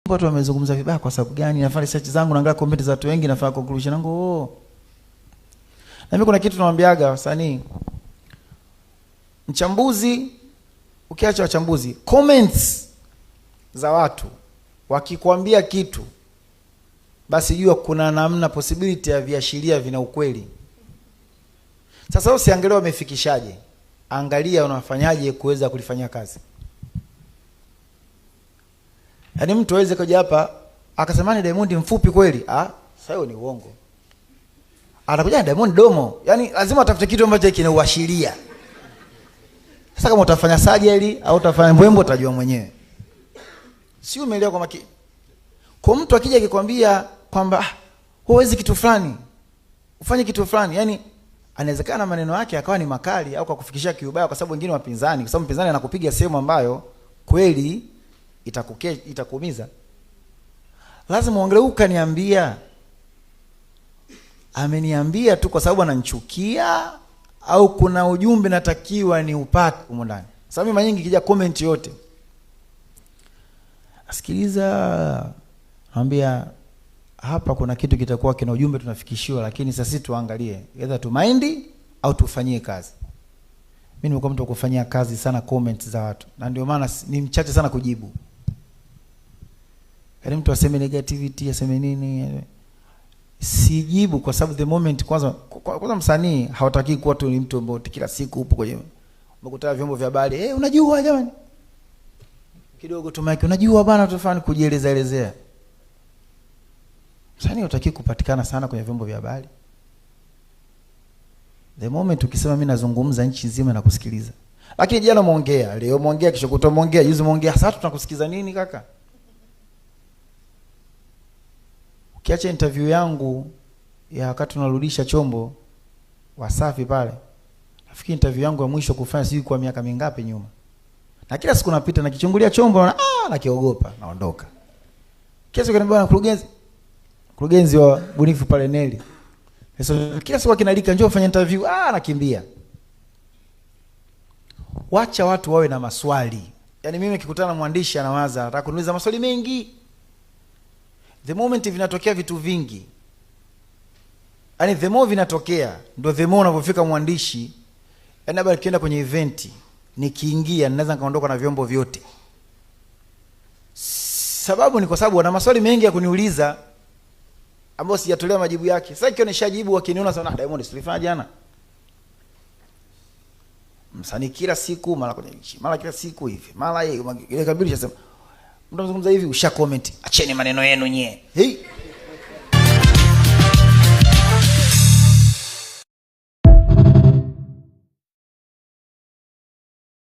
Watu wamezungumza vibaya kwa sababu gani? Nafanya research zangu, naangalia comment za watu wengi, nafanya conclusion yangu. Oh. Na mimi kuna kitu nawaambiaga wasanii. Mchambuzi, ukiacha wachambuzi, comments za watu wakikwambia kitu, basi jua kuna namna possibility ya viashiria vina ukweli. Sasa usiangalie wamefikishaje, angalia unafanyaje kuweza kulifanyia kazi. Yaani mtu aweze kuja hapa akasema ni Diamond mfupi kweli? Ah, sasa hiyo ni uongo. Anakuja na Diamond domo. Yaani lazima atafute kitu ambacho kinauashiria. Sasa kama utafanya surgery au utafanya mbwembo utajua mwenyewe. Si umeelewa kwa makini? Kwa mtu akija akikwambia kwamba huwezi kitu fulani, ufanye kitu fulani, yani anawezekana maneno yake akawa ni makali au kwa kufikishia kiubaya, kwa sababu wengine wapinzani, kwa sababu mpinzani anakupiga sehemu ambayo kweli itakuumiza. Lazima uangalie, ukaniambia ameniambia tu kwa sababu ananichukia au kuna ujumbe natakiwa ni upate huko ndani. Sababu mimi mara nyingi ikija comment yote asikiliza, naambia hapa kuna kitu kitakuwa kina ujumbe tunafikishiwa, lakini sasa sisi tuangalie either tu mind au tufanyie kazi. Mimi nimekuwa mtu wa kufanyia kazi sana comments za watu, na ndio maana ni mchache sana kujibu. Yaani mtu aseme negativity, aseme nini, sijibu kwa sababu the moment kwanza msanii hawataki kuwa tu ni mtu ambaye kila siku upo kwenye umekutana vyombo vya habari, unajua jamani, kidogo tu mic, unajua bana, tufanye kujieleza elezea. Msanii hutaki kupatikana sana kwenye vyombo vya habari. The moment ukisema mimi nazungumza nchi nzima na kusikiliza. Lakini jana umeongea, leo umeongea, kesho kutwa umeongea, juzi umeongea, sasa tunakusikiza nini kaka? Ukiacha interview yangu ya wakati tunarudisha chombo Wasafi pale, nafikiri interview yangu ya mwisho kufanya sijui kwa miaka mingapi nyuma. Na kila siku napita nakichungulia chombo na nakiogopa, naondoka. Kila siku kaniambia mkurugenzi wa bunifu pale Neli. So, kila siku akinalika njoo fanya interview, nakimbia. Wacha watu wawe na maswali. Yaani mimi nikikutana na mwandishi anawaza, anataka kuniuliza maswali mengi. The moment vinatokea vitu vingi, yaani the more vinatokea ndio the more unavyofika mwandishi. Yaani labda nikienda kwenye event, nikiingia ninaweza nikaondoka na vyombo vyote. Sababu ni kwa sababu wana maswali mengi ya kuniuliza ambayo sijatolea majibu yake. Sasa ikiwa nishajibu wakiniona sana, Diamond tulifanya jana. Msanii kila siku mara kwenye nchi, mara kila siku hivi, mara yeye ile kabili shasema. Mtu anazungumza hivi usha comment, acheni maneno yenu nyie. Hey.